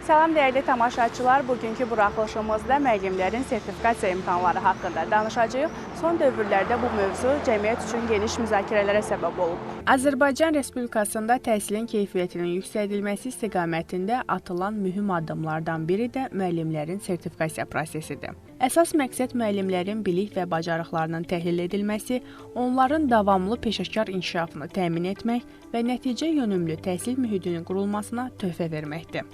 Salam dəyərli tamaşaçılar, bugünkü buraxılışımızda müəllimlərin sertifikasiya imtahanları haqqında danışacağıq. Son dövrlərdə bu mövzu cəmiyyət üçün geniş müzakirələrə səbəb olub. Azərbaycan Respublikasında təhsilin keyfiyyətinin yüksəldilməsi istiqamətində atılan mühüm addımlardan biri də müəllimlərin sertifikasiya prosesidir. Əsas məqsəd müəllimlərin bilik və bacarıqlarının təhlil edilməsi, onların davamlı peşəkar inkişafını təmin etmək və nəticə yönümlü təhsil mühitinin qurulmasına töhfə verməkdir.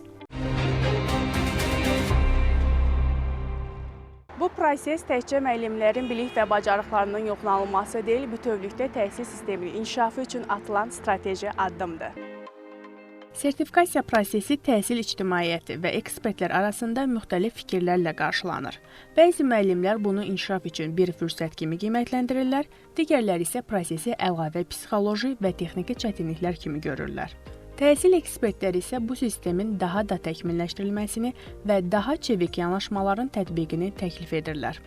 Bu proses təkcə müəllimlərin bilik və bacarıqlarının yoxlanılması deyil, bütövlükdə təhsil sisteminin inkişafı üçün atılan strateji addımdır. Sertifikasiya prosesi təhsil ictimaiyyəti və ekspertlər arasında müxtəlif fikirlərlə qarşılanır. Bəzi müəllimlər bunu inkişaf üçün bir fürsət kimi qiymətləndirirlər, digərləri isə prosesi əlavə psixoloji və texniki çətinliklər kimi görürlər. Təhsil ekspertləri isə bu sistemin daha da təkmilləşdirilməsini və daha çevik yanaşmaların tətbiqini təklif edirlər.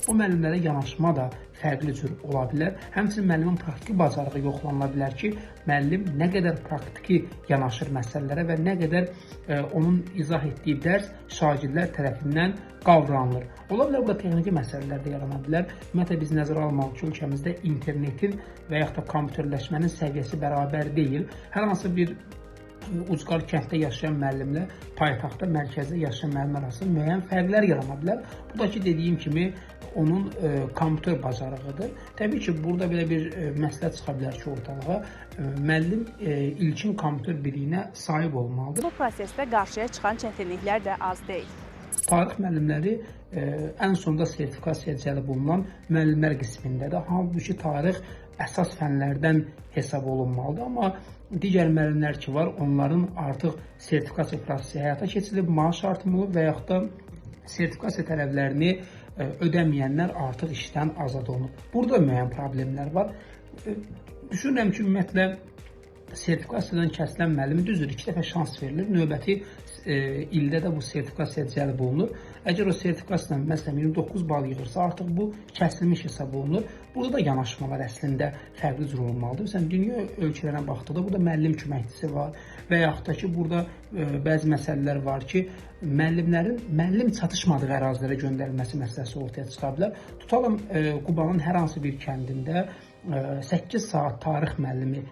O müəllimlərə yanaşma da fərqli cür ola bilər. Həmçinin müəllimin praktiki bacarığı yoxlanıla bilər ki, müəllim nə qədər praktiki yanaşır məsələlərə və nə qədər onun izah etdiyi dərs şagirdlər tərəfindən qavranılır. Ola bilər burada texniki məsələlər də yarana bilər. Ümumiyyətlə biz nəzərə almalıyıq ki, ölkəmizdə internetin və yaxud da kompüterləşmənin səviyyəsi bərabər deyil. Hər hansı bir ucqar kənddə yaşayan müəllimlə paytaxtda, mərkəzdə yaşayan müəllim arasında müəyyən fərqlər yarana bilər. Bu da ki, dediyim kimi, onun kompüter bacarığıdır. Təbii ki, burada belə bir məsələ çıxa bilər ki, ortalığa müəllim ilkin kompüter biliyinə sahib olmalıdır. Bu prosesdə qarşıya çıxan çətinliklər də az deyil. Tarix müəllimləri ən sonda sertifikasiyaya cəlb olunan müəllimlər qismindədir. Halbuki tarix əsas fənlərdən hesab olunmalıdır, amma digər müəllimlər ki var, onların artıq sertifikasiya prosesi həyata keçirilib, maaş artımı olub və yaxud da sertifikasiya tələblərini ödəməyənlər artıq işdən azad olunub. Burada müəyyən problemlər var. Düşünürəm ki, ümumiyyətlə sertifikasiyadan kəsilən müəllimi düzdür, 2 dəfə şans verilir. Növbəti ildə də bu sertifikasiya cəlb olunur. Əgər o sertifikasiyadan məsələn 29 bal yığırsa, artıq bu kəsilmiş hesab olunur. Burada da yanaşmalar əslində fərqli cür olmalıdır. Məsələn, dünya ölkələrinə baxdıqda burada müəllim köməkçisi var və yaxud da ki, burada bəzi məsələlər var ki, müəllimlərin müəllim çatışmadığı ərazilərə göndərilməsi məsələsi ortaya çıxa bilər. Tutalım, Qubanın hər hansı bir kəndində 8 saat tarix müəllimi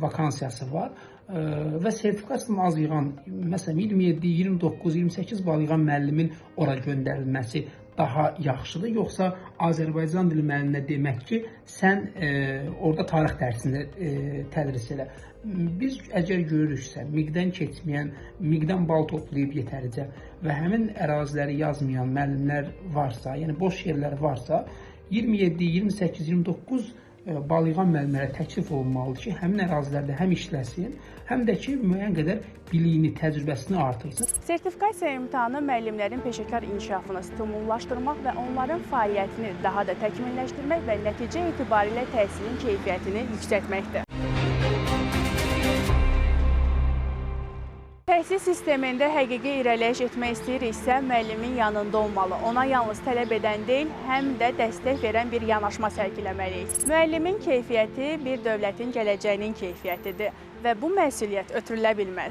vakansiyası var və sertifikasiyadan az yığan, məsələn 27, 29, 28 bal yığan müəllimin ora göndərilməsi daha yaxşıdır, yoxsa Azərbaycan dili müəlliminə demək ki, sən orada tarix dərsində tədris elə. Biz əgər görürüksə, miqdən keçməyən, miqdən bal toplayıb yetəricə və həmin əraziləri yazmayan müəllimlər varsa, yəni boş yerlər varsa, 27, 28, 29 bal yığan müəllimlərə təklif olunmalıdır ki, həmin ərazilərdə həm işləsin, həm də ki, müəyyən qədər biliyini, təcrübəsini artırsın. Sertifikasiya imtahanı müəllimlərin peşəkar inkişafını stimullaşdırmaq və onların fəaliyyətini daha da təkmilləşdirmək və nəticə etibarilə təhsilin keyfiyyətini yüksəltməkdir. Təhsil sistemində həqiqi irəliləyiş etmək istəyiriksə, müəllimin yanında olmalı. Ona yalnız tələb edən deyil, həm də dəstək verən bir yanaşma sərgiləməliyik. Müəllimin keyfiyyəti bir dövlətin gələcəyinin keyfiyyətidir və bu məsuliyyət ötürülə bilməz.